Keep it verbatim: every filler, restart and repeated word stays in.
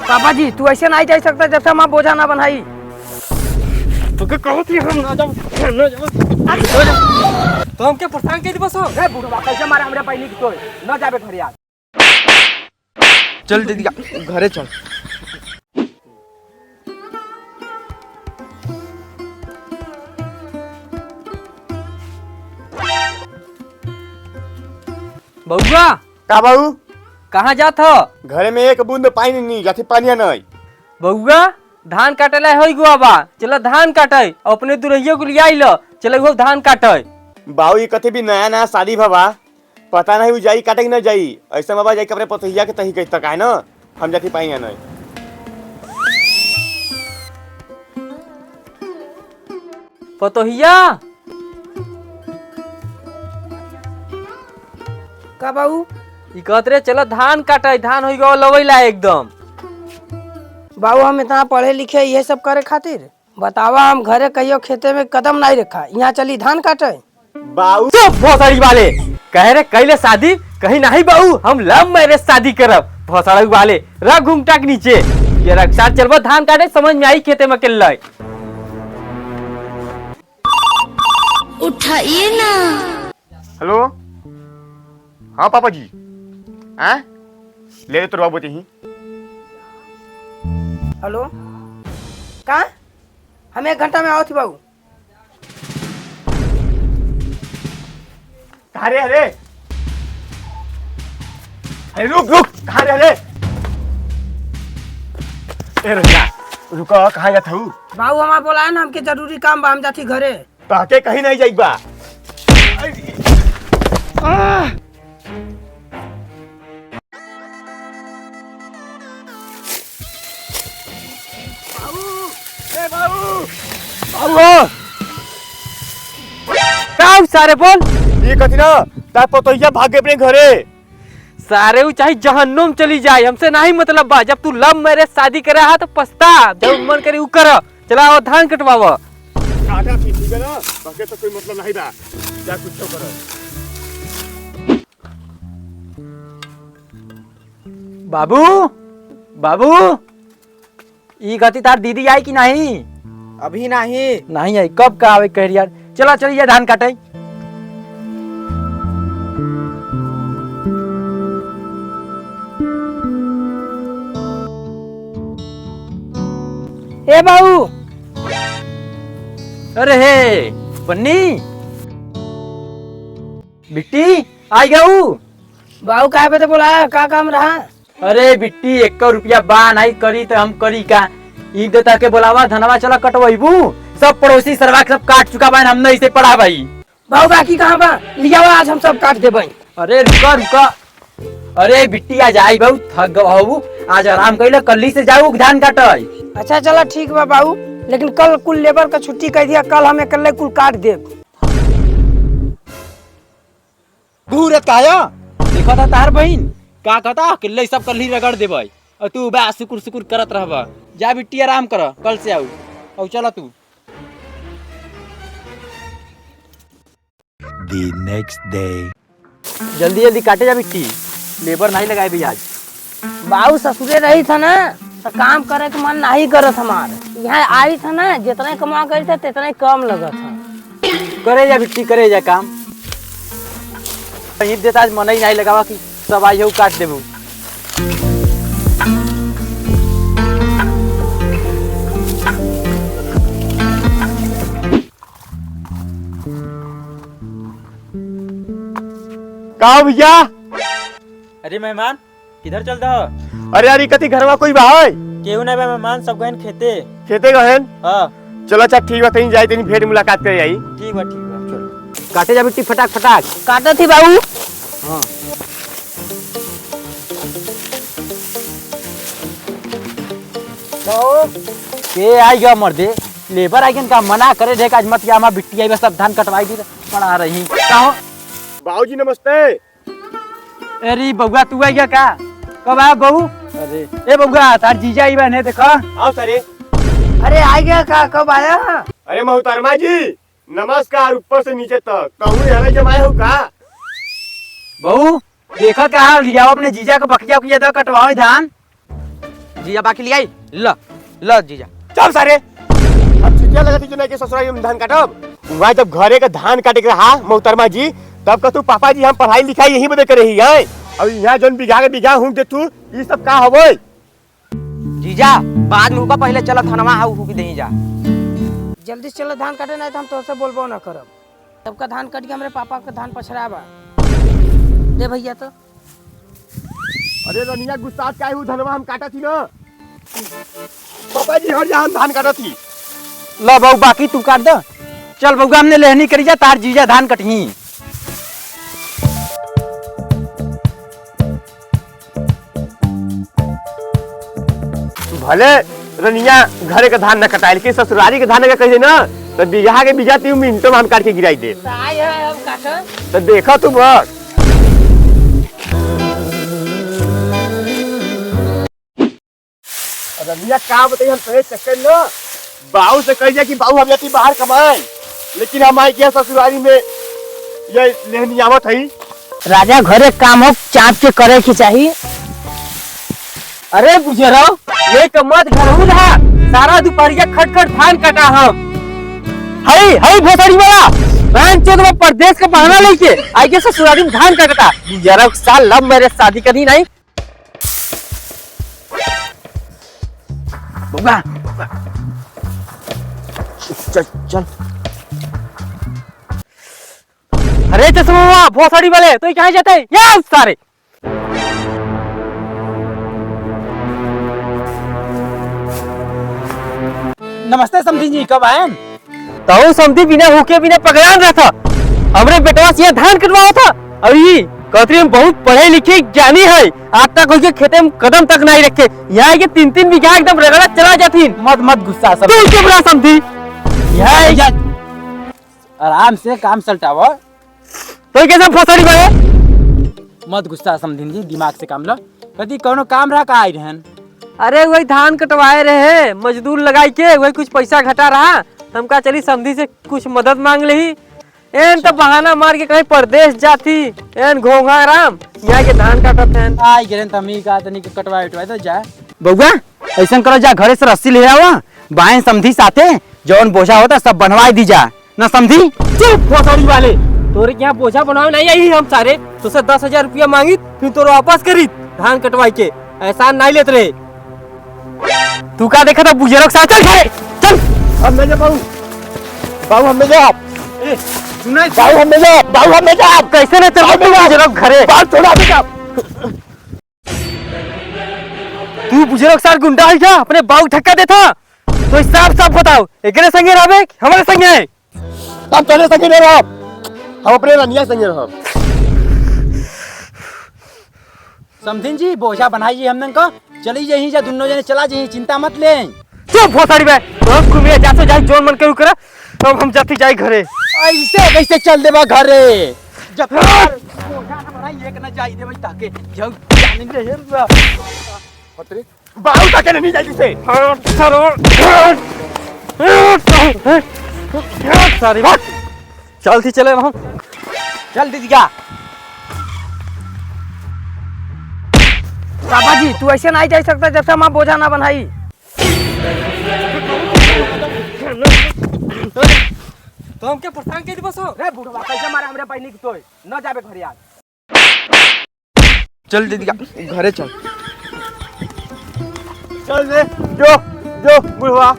पापा जी, तू ऐसे नाहीं जाइ सकता, जब से हमार बोझा ना बन्हाई। तोके कहत ही हम ना जाब, ना जाब। तो हमके परेशान कइ देबो सो? ए बुढ़वा, कैसे मारे हमरे बहिनी के तोय? ना जाबे घरे आज। चल दीदी, घरे चल। बउआ। का बाऊ? कहाँ जात ह? घरे में एक बूंद पानी नहीं, जाथे पानी नहीं। बउआ, धान काटे ला होई गवा बा, चला धान काटे, अपने दुरहियो को लियाई ल, चला उहो धान काटे। बाऊ, ई कथी भी नया नया शादी भवा, पता नहीं उ जाई काटे कि न जाई। ऐसे में बा जाई के अपने पतोहिया के तही कही तक आए न, हम जाती पाई नहीं। पतोहिया। का बाऊ? ई कहत रे, चला धान काटे, धान होई गवा लवैला एकदम। बाऊ, हम इतना पढ़े लिखे ये सब करे खातिर? बतावा, हम घरे कहियो खेते में कदम नहीं रखा, यहाँ चली धान काटे। बाऊ। चुप भोसड़ी वाले, कहे रे कैले शादी, कही नहीं बाऊ, हम लव मैरिज शादी करब। भोसड़ी वाले, रख घुंघटा के नीचे। ये रख सार चलबो धान काटे, समझ में आई खेते में अकेले। उठाइए ना। हेलो, हाँ पापा जी, हाँ, ले तो बाबू ही। हेलो, का? हम एक घंटा में आवत ही बाबू। अरे, अरे, अरे, रुक, रुक, अरे, अरे। ए, रुक जा, रुक, कहाँ जात हऊ? बाबू हमार बोलाए ना, हमके जरूरी काम बा, हम जाती घरे। तहके कहीं नहीं जाइबा। आह! बाबू! ए बाबू! बाबू हो! का हो सारे बोल? ये कथी ना, तार पतोहिया भाग गए अपने घरे। सारे उ चाहे जहन्नुम चली जाए, हमसे नहीं मतलब बा। जब तू लव मैरिज शादी करे हा तो पछता, जब मन करे उ कर। चला आओ धान कटवावा। काटा ठीक, ठीक है ना? बाकी तो कोई मतलब नहीं बा। जा कुछ तो करो। बाबू, बाबू, ई गति तार दीदी आई कि नहीं? अभी नहीं। नहीं आई, कब का आवे कह रही यार। चला चलिए धान काटे। ए बाबू। अरे हे बन्नी, बिट्टी, आई गऊ। बाबू, काहे बदे बोलाया? का काम रहा? अरे बिट्टी, एको रुपया बा, नहीं करी तो हम करी का? ई दे ताके बोलावा, धनवा चला कटवैबू। सब पड़ोसी सरवा के सब काट चुका बा, हम नहीं से पड़ा भाई। बाबू, बाकी कहाँ बा? लियावा, आज हम सब काट देबै। अरे रुका, रुका। अरे बिट्टी, आज आई बाबू, थक गवा हऊ। आज आराम कइला, कल्ली से जाऊ धान काटै। अच्छा, चला ठीक बा बाबू, लेकिन कल कुल लेबर का छुट्टी कर दिया, कल हम अकेले कुल काट देब। घूरत काया? देखा था तार बहिन, का कहता, अकेले सब कल्ली रगड़ देबै। और तू बा सुकुर सुकुर करत रहबा। जा बिट्टी, आराम कर, कल से आऊ। और चला तू। The next day. जल्दी जल्दी काटे जा बिट्टी, लेबर नहीं लगाए भी आज। बाऊ ससुरे रही था ना, तो काम करे के मन नहीं करत हमार। यहाँ आई था ना, जितना कमा करी था, तितना ही कम लगत था। करे जा बिट्टी, करे जा काम। कहीं देता आज मन ही नहीं लगावा कि सब आई हो काट देबू। का हो भैया? अरे मेहमान, किधर चल दह? अरे यार, ई कथी घरवा कोई बा है? केहू नहीं बा मेहमान, सब गहन खेते। खेते गहन? हाँ। चलो अच्छा ठीक बा, तनी जाई, तनी भेंट मुलाकात करे आई। ठीक बा, ठीक बा। चलो। काटे जा बिट्टी फटाक फटाक। काटत ही बाबू। हाँ। कहो। के आई गया मर्दे? लेबर आई गन का मना करे ढेक आज मत गया, हमार बिट्टी आई बस सब धान कटवाई दी, पड़ा रही। कहो। बाबूजी नमस्ते। अरे बउआ तू आई गया का? कब आया बहू? अरे। ए बउआ तार जीजा आई बने देखो। आओ सरे। अरे आई गया का? कब आया? अरे मोहतरमा जी, नमस्कार ऊपर से नीचे तक। कहूँ यहाँ जमाए हो का? बहू, देखा का हाल लिया अपने जीजा के बकिया उकिया दा कटवावे धान। जीजा बाकी लियाई, ल, ल जीजा। चुप सारे, अब छुट्टिया लगत ही जो नहीं के ससुराल में धान काटब। वहाँ जब घरे का धान काटे के रहा मोहतरमा जी, तब का तू पापा जी हम पढ़ाई लिखाई यहीं बदे करे ही हैं। अब यहाँ जौन बिघा के बिघा हूँ दे तू, ई सब का हवे? जीजा, बाद में हुका, पहिले चला धनवा हाउ हुकी देही जा। जल्दी से चला धान काटे, नहीं तो हम तोहसे बोलबो ना करब। सबका धान कट के हमरे पापा का धान पछड़ा बा। दे भैया तो। अरे रनिया गुस्सा काहे हु, धनवा हम काटा थी ना। पापा जी हट जा, हम धान काटा थी। ला बाऊ, बाकी तू काट द। चल बउआ, हमने लेहनी करी जा, तार जीजा धान कटही। भले रनिया घरे के धान न कटाए, लेकिन ससुरारी के धान अगर कह दे ना, तो बीघा के बीघा तीन मिनटों में हम काट के गिराई दे। तो आए है, हम काटो। तो देखो तू बस। रनिया का बताई, हम तोरे चक्कर न, बाऊ से कह दिया कि बाऊ हम जाती बाहर कमाए, लेकिन हम आई गया ससुरारी में, ये लेहनी आवत है। राजा, घरे काम हो, चाप के करे के चाही। अरे बुजरो, ये तो मत घर हूँ रहा, सारा दुपहरिया खट खट धान काटा हम। हई, हई भोसड़ी वाला, बहन चोद में परदेस का बहाना लेके आई के ससुरारी में धान काटता। बुजरो साल love marriage शादी करी नहीं। बउआ, बउआ। चल, चल। अरे चश्मा, भोसड़ी वाले, तो कहाँ जाते हैं? या सारे। नमस्ते समधी जी, कब आयन? तऊ समधी बिना हुके बिना पगलान रहता। हमरे बेटवा से यहाँ धान कटवावत ह। अउर ई कहत रही हम बहुत पढ़े लिखे ज्ञानी है, आज तक उनके खेते में कदम तक नहीं रखे। यहाँ के तीन तीन बीघा एकदम रगड़ा चला जाथिन। मत, मत गुस्सा समधी। तू चुप रह समधी। यहाँ या आराम से काम सलटावा। तो कैसे फसड़ी बा? मत गुस्सा समधिन जी, दिमाग से काम लो। कदी कौनो काम रहा का आई रहन? अरे वही धान कटवाए रहे, मजदूर लगाई के, वही कुछ पैसा घटा रहा, तो हम कहा चली समधी से कुछ मदद मांग लेही। एन तो बहाना मार के कहीं परदेस जाती, एन घोंघा राम, यहाँ के धान काटत हैं। आई गिरन तो हम ही कहा तनी के कटवाए उटवाए तो जा। बउआ, ऐसन करो जा, घरे से रस्सी ले आवा, बाएं समधी साथे जौन बोझा होता सब बनवाए दी जा। ना समधी? चुप भोसड़ी वाले, तोरे के यहाँ बोझा बनावे नहीं आई हम सारे, तोसे दस हजार रुपया मांगित, फिर तोरे वापस करीत धान कटवाई के, एहसान नहीं लेत रहे। तू का देखा था बुजुर्ग साथ? चल घरे, चल। हम नहीं जा बाबू, बाबू हम नहीं जा। ए, सुनाई बाबू हम नहीं जा, बाबू हम नहीं जा। कैसे नहीं चल बाबू तू नहीं जा। बुजुर्ग घरे? बात छोड़ा बेटा। तू बुजुर्ग सार गुंडा है क्या? अपने बाऊ धक्का देता? तो साफ साफ बताओ, एकरे संगे रहबे कि हमरे संगे है? हम तोरे संगे नहीं रहब, हम अपने रनिया संगे रहब। समधिन जी, बोझा बनाइए हमनन का, चली जाही जा, दुन्नो जने चला जाही, चिंता मत ले। चुप भोसड़ी बे, बहुत घूमिए, जा सो जाए, जोन मन करू करा, तब हम जाती जाए घरे। ऐसे कैसे चल देबा घरे? जब बोझा ना बनाई, एक ना जाई देबे ताके, जाऊ जाने दे, हे रुआ। पत्री बाबू तक नहीं जाई से। हट, सरो। हट, सारी बात। चल थी चले हम। चल दीदी का। बाबा जी, तू ऐसे नहीं जा सकता जब तक हम बोझा ना बनाई। तो हमके परेशान के दिबो सो? रे बुढ़वा, कैसे मारा हमरे बहनी के तोय? न जाबे घरे आज। चल दीदी का घरे चल। चल रे, जो, जो, बुढ़वा।